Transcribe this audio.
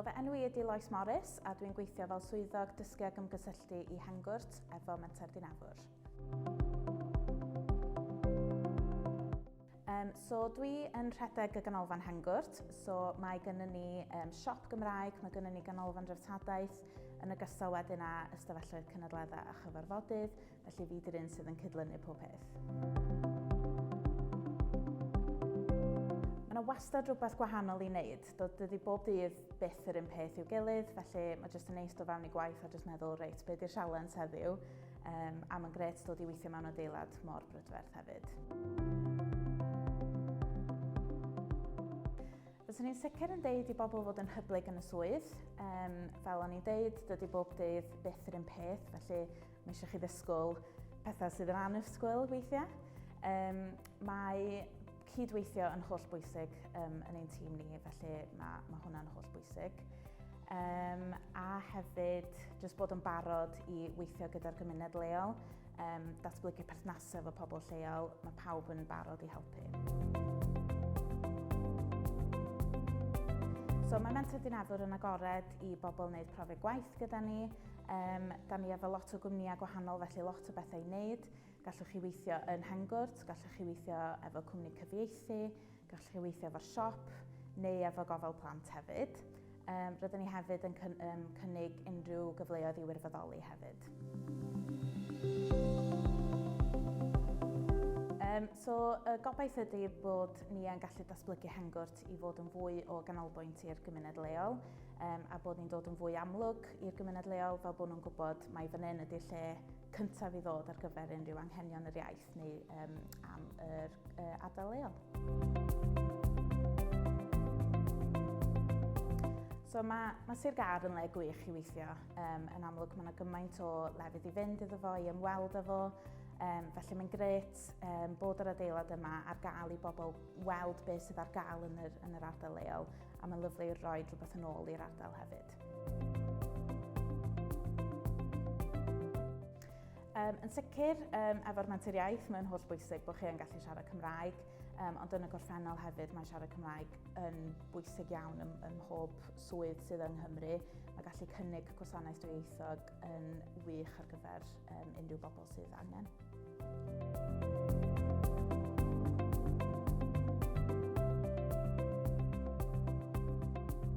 fy enw i ydy Lois Morris a dwi'n gweithio fel swyddog dysgu ac ymgysylltu i Hengwrt efo Menter Dinafwr. Um, so dwi yn rhedeg y ganolfan Hengwrt, so mae gennym ni um, siop Gymraeg, mae gennym ni ganolfan dreftadaeth, yn ogystal wedyn â ystafelloedd cynadleddau a chyfarfodydd, Felly fi di'r un sydd yn cydlynu pob peth. Mae yna wastad rhywbeth gwahanol i wneud. Dydy bob dydd byth yr un peth i'w gilydd, felly mae jyst yn neis dod fewn i gwaith a jyst meddwl, reit, be di'r sialens heddiw? Um, a mae'n gret dod i weithio mewn adeilad mor brydferth hefyd. Fyswn i'n sicr yn deud i bobl fod yn hyblyg yn y swydd. Um, fel o'n i'n deud, dydy bob dydd byth yr un peth, felly Mae eisiau chi ddisgwyl pethau sydd yn annisgwyl weithiau. Um, mae cydweithio yn holl bwysig um, yn ein tîm ni, felly mae, mae hwnna'n holl bwysig. Um, a hefyd, jyst bod yn barod i weithio gyda'r gymuned leol, um, datblygu perthnasau efo pobl lleol, mae pawb yn barod i helpu. So mae Menter Dinafwr yn agored i bobl wneud profiad gwaith gyda ni. Um, da ni efo lot o gwmnïau gwahanol, felly lot o bethau i wneud. Gallwch chi weithio yn Hengwrt, gallwch chi weithio efo cwmni cyfieithu, gallwch chi weithio efo'r siop neu efo gofal plant hefyd. Um, rydyn ni hefyd yn cynnig unrhyw gyfleoedd i wirfoddoli hefyd. Um, so, y gobaith ydy bod ni yn gallu datblygu Hengwrt i fod yn fwy o ganolbwynt i'r gymuned leol um, a bod ni'n dod yn fwy amlwg i'r gymuned leol fel bod nhw'n gwybod mai fan hyn ydy'r lle cyntaf i ddod ar gyfer unrhyw anghenion yr iaith neu um, am yr uh, ardal leol. So mae, mae Sir Gâr yn le gwych i weithio. Um, yn amlwg mae yna gymaint o lefydd i fynd iddo fo, i ymweld â fo. Um, felly mae'n gret um, bod yr adeilad yma ar gael i bobl weld beth sydd ar gael yn yr, yn yr ardal leol a mae'n lyflu rhoi rhywbeth yn ôl i'r ardal hefyd. Um, yn sicr, um, efo'r menter iaith, mae'n holl bwysig bod chi yn gallu siarad Cymraeg, um, ond yn y gorffennol hefyd mae siarad Cymraeg yn bwysig iawn ym, ym mhob swydd sydd yng Nghymru. Mae gallu cynnig gwasanaeth dwyieithog yn wych ar gyfer um, unrhyw bobl sydd angen.